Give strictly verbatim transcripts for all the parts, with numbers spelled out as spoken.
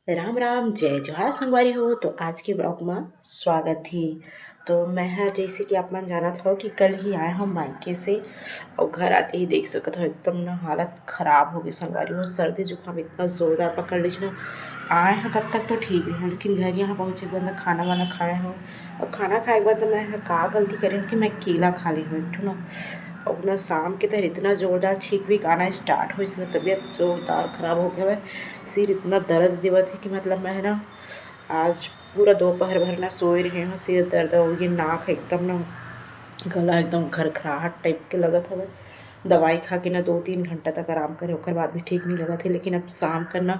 राम राम, जय जोहार संगवारी हो। तो आज के vlog में स्वागत हे। तो मैं ह, जैसे कि आप मन जानत हो कि कल ही आए हो मायके से, और घर आते ही देख सकत हो एकदम ना हालत खराब हो गई संगवारी हो। सर्दी जुकाम इतना जोरदार पकड़ लीस ना। आए ह तब तक तो ठीक रहे, लेकिन घर यहाँ पहुँचे के बाद ना खाना वाना खाए हो, और खाना खाए के बाद ना मैं ह का गलती करे हो कि मैं केला खा ले हो एक ठो ना। और ना शाम के तरह इतना जोरदार छींक वीक आना स्टार्ट हो, इसलिए तबीयत जोरदार खराब हो गया है। सिर इतना दर्द देवत है कि मतलब मैं है ना, आज पूरा दोपहर भर ना सोए रहे हूँ, सिर दर्द हो गया, नाक एकदम ना, गला एकदम घरघराहट टाइप के लगत हवे। दवाई खा के ना दो तीन घंटा तक आराम करे, ओकर बाद भी ठीक नहीं लगत है। लेकिन अब शाम कर ना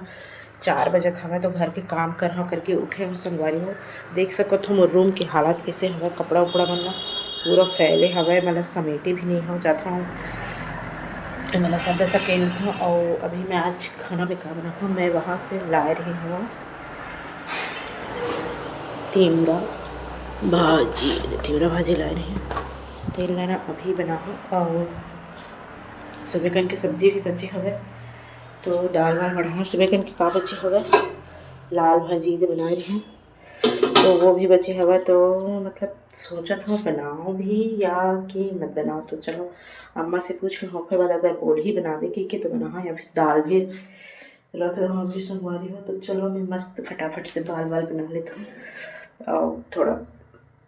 चार बजत हवे, तो घर के काम करहा करके उठे हूँ संगवारी हो। देख सकत हो मोर रूम के हालत कैसे हवे, कपड़ा उपड़ा मन ना पूरा फैले हवे, मतलब समेटे भी नहीं हो जात हूँ, मतलब सब सकेल लेत हूँ। और अभी मैं आज खाना में का बनाहूँ, मैं वहाँ से लाए रही हूँ तिवरा भाजी, तिवरा भाजी लाए रहे, तेल लेना अभी बनाहूँ। और सुबह कन के सब्जी भी बचे हवे, तो दाल वाल बढ़ाऊँ। सुबह कन के का बचे हवे, लाल भाजी दे बनाए रहे, तो वो भी बचे हवे। तो मतलब सोचत हूँ बनाओ भी या कि मत बनाओ। तो चलो अम्मा से पूछ के ओकर बाद अगर बोलही बनावे के, के तो बनाओ, या फिर दाल भी रख दो अभी संगवारी हो। तो चलो मैं मस्त फटाफट से दाल वाल बना लेता हूँ और थोड़ा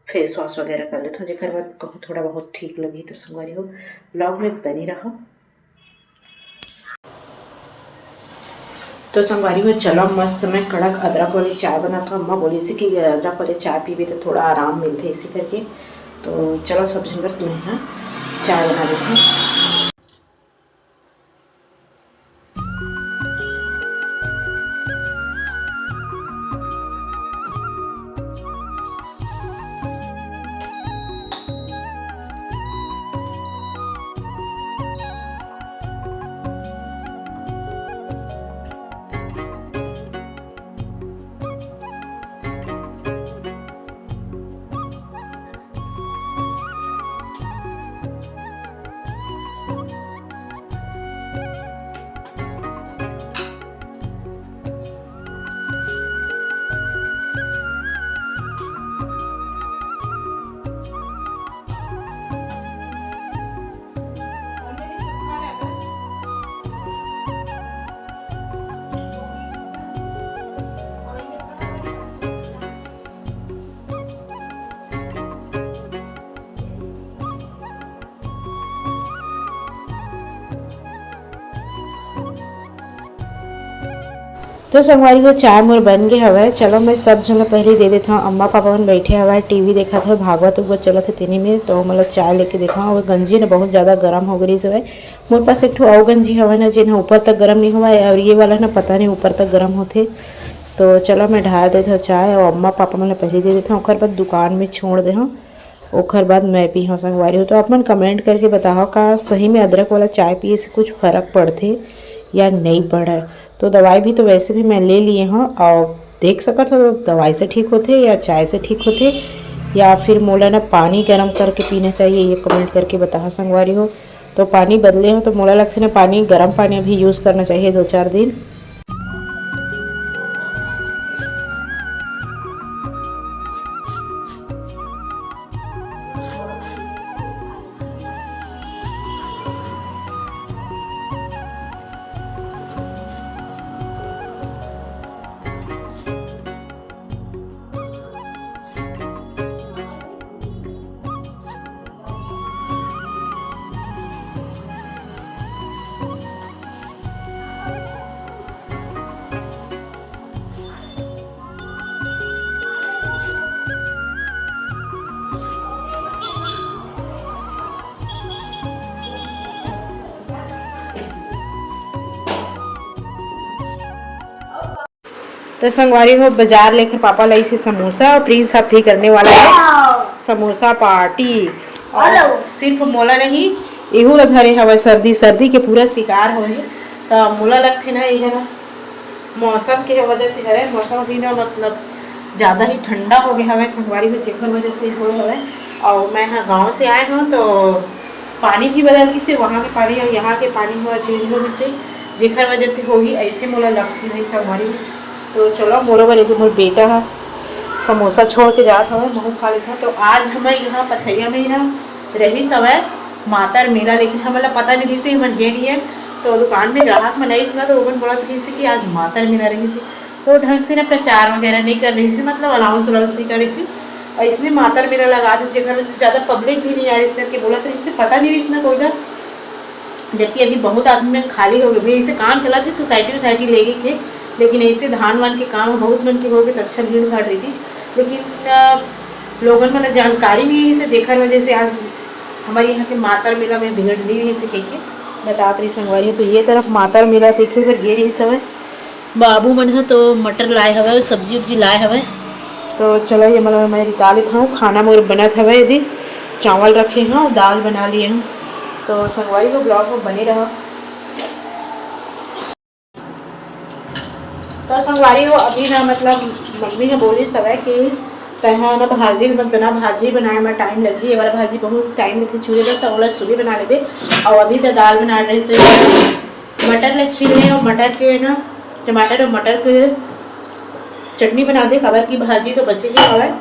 फेस वॉश वगैरह कर लेता हूँ, जेकर बाद कहूँ थोड़ा बहुत ठीक लगी। तो संगवारी हो, vlog में बनी रहो। तो संगवारी हो, चलो मस्त मैं कड़क अदरक वाली चाय बनाता हूँ। अम्मा बोली सी कि अदरक वाली चाय पीबे तो थोड़ा आराम मिलते इसी करके। तो चलो सब झन बर मैं ना चाय बना लेती हूँ। तो संगवारी हो, चाय मोर बन गे हवय। चलो, मैं सब झन ला पहले दे देथव। अम्मा पापा मन बैठे हवय, टीवी देखत हवय, भागवत उगवत चलत हे तेने में। तो मतलब चाय लेके देखा, वो गंजी न बहुत ज्यादा गरम हो गई हवय। मोर पास एक ठो अउ गंजी हवय ना, जेन ह ऊपर तक गरम नहीं हवय, और ये वाला ना पता नहीं ऊपर तक गरम होथे। तो चलो, मैं ढाल देथव चाय, और अम्मा पापा मन ला पहले दे देथव, ओकर बाद दुकान में छोड़ देहव। ओखर बाद मैं पीहूँ संगवारी हो। तो आप मन कमेंट करके बताओ, का सही में अदरक वाला चाय पिए से कुछ फर्क पड़थे या नहीं पड़े? तो दवाई भी तो वैसे भी मैं ले लिए हूँ, और देख सकत हो दवाई से ठीक होथे या चाय से ठीक होथे, या फिर मोला ना पानी गर्म करके पीना चाहिए, ये कमेंट करके बताओ संगवारी हो। तो पानी बदले हो तो मोला लगथे ना पानी, गर्म पानी अभी यूज़ करना चाहिए दो चार दिन। तो संगवारी हो, बाजार लेके पापा लाई से समोसा, और प्रिंस अब भी करने वाला है समोसा पार्टी। और हेलो। सिर्फ मोला नहीं, इहू ला धरे हवय सर्दी, सर्दी के पूरा शिकार होए हे। तो मोला लगथे ना, ये ना मौसम के वजह से हवय, मौसम भी ना मतलब ज़्यादा ही ठंडा हो गया हवय संगवारी हो, जेकर वजह से होए हवय। और मैं यहाँ गाँव से आए हूँ तो पानी भी बदल गई से, वहाँ के पानी और यहाँ के पानी हुआ चेंज हो गई से, जेकर वजह से होही ऐसे मोला लगथे भाई संगवारी हो। तो चलो, मोरो बर एदे मोर बेटा ह समोसा छोड़ के जात हवय, महू खा लेथन। तो आज हमर यहाँ पथरिया में ही ना रहिस हवय मातर मेला, लेकिन हमन ला पता नहीं रहिस हे, हमन गे नहीं है। तो दुकान में ग्राहक मन आइस ना, तो ओमन बोलत रहिस हे कि आज मातर मेला रहिस हे, तो ढंग से ना प्रचार वगैरह नहीं कर रहिस हे, मतलब अनाउंस उनाउंस नहीं कर रहिस हे। और इसलिए मातर मेला लगा दिस, जेकर वजह से ज़्यादा पब्लिक भी नहीं आ रहिस करके बोलत रहिस हे, पता नहीं रहिस ना कोई ला। जबकि अभी बहुत आदमी मन खाली हो गए, भाई, ऐसे काम चलत हे, सोसाइटी वोसाइटी लेके के, लेकिन ऐसे धान वान के काम बहुत मन के हो गए, तो अच्छा भीड़ भाड़ रहितिस, लेकिन अ, लोगन मन ला जानकारी नहीं रहिस हे, जेकर वजह से आज हमारे यहाँ के मातर मेला में भीड़ नहीं रहिस हे कह के बतात रहिस संगवारी। तो ये तरफ मातर मेला देखे बर गे रहिस हवय। बाबू मन ह तो मटर लाए हवय, सब्जी उब्जी लाए हवय। तो चलो, ये मतलब मैं निकाल लेत हूँ, खाना मोर बनत हवय, यदि चावल रखे हूँ, दाल बना लिए हूँ। तो संगवारी को ब्लॉग में बने रहो। तो संगवारी हो, अभी ना मतलब मम्मी ह बोलिस हवय कि तैं ह ना भाजी मत बना, भाजी बनाए में टाइम लगही, ये वाला भाजी बहुत टाइम लेथे चूरे बर, तो ओला सुबह बना लेबे। और अभी तो दाल बना रहे, तो मटर ले छील ले और मटर के ना, टमाटर और मटर के चटनी बना दे, काबर की भाजी तो बचे ही हवय,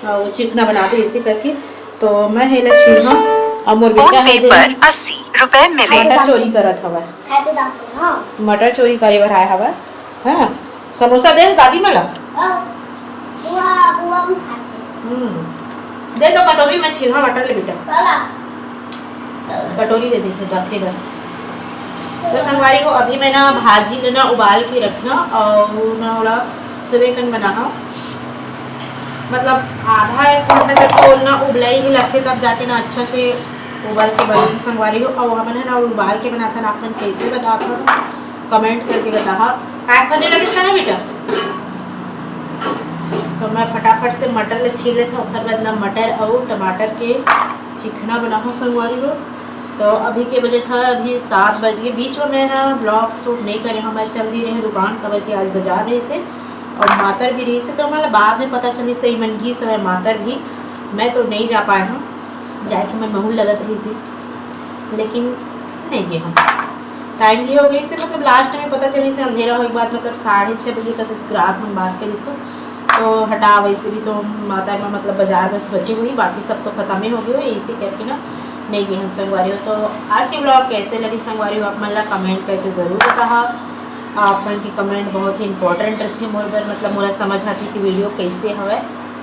और चिकना बना दे इसी करके। तो मैं हे ले छील हूँ, और मोर बेटा ह दे पर अस्सी रुपए मिले। मटर चोरी करत हवय। खाए तो दाम दे ना। मटर चोरी करे बर आए हवय। हाँ, समोसा दे दादी मन ला। हाँ, बुआ, बुआ भी खाथे। हम्म, दे तो कटोरी में छील, हाँ, मटर ले बेटा। काला। कटोरी दे दे, रखे बर। तो संगवारी हो, अभी मैं ना भाजी ले ना उबाल के रखना और ना ओला सुबह कन बनाहा। मतलब आधा एक घंटा तक तो ना उबलई ही लगथे, तब जाके ना अच्छा से उबल के बनथे संगवारी हो। और हमन है ना उबाल के बनाथन, आप मन कैसे बताथन, कमेंट करके बताहा। काय खोजे लगे ना बेटा? तो मैं फटाफट से मटर ले छील लेथव, ओकर बाद ना मटर और टमाटर के चिकना बनाहूँ संगवारी हो। तो अभी के बजे था, अभी सात बज गए। बीच में मैं ह ब्लॉग शूट नहीं करे हूँ, मैं चल दी रहे दुकान, काबर कि आज बाजार रहिस हे और मातर भी रहिस हे, तो हमला बाद में पता चलिस, तो इमन गीस हवय मातर भी। मैं तो नहीं जा पाए हूँ, जाए के मैं महू लगत रहिस हे, लेकिन नहीं गे हूँ। टाइम भी हो गई से, मतलब लास्ट में पता चली से अंधेरा होए के बाद, मतलब साढ़े छः बजे का से ग्राहक मन बात करिस तो, तो हटा, वैसे भी तो मातर में मतलब बाजार बस बचे हुई, बाकी सब तो खत्म ही हो गए हुए, इसी करके ना नहीं गए हैं संगवारी हो। तो आज के ब्लॉग कैसे लगी संगवारी हो, आप मन ला कमेंट करके ज़रूर बताहा। आप मन के कमेंट बहुत ही इंपॉर्टेंट रहते मोर बर, मतलब मोला समझ आती कि वीडियो कैसे हवय।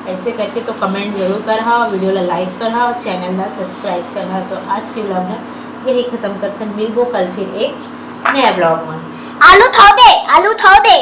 ऐसे करके तो कमेंट जरूर करहा, वीडियो ला लाइक करहा और चैनल ला सब्सक्राइब करहा। तो आज के ब्लॉग ला यही खत्म करथन, मिलबो कल फिर एक नया ब्लॉग में। आलू थो दे, आलू थो दे।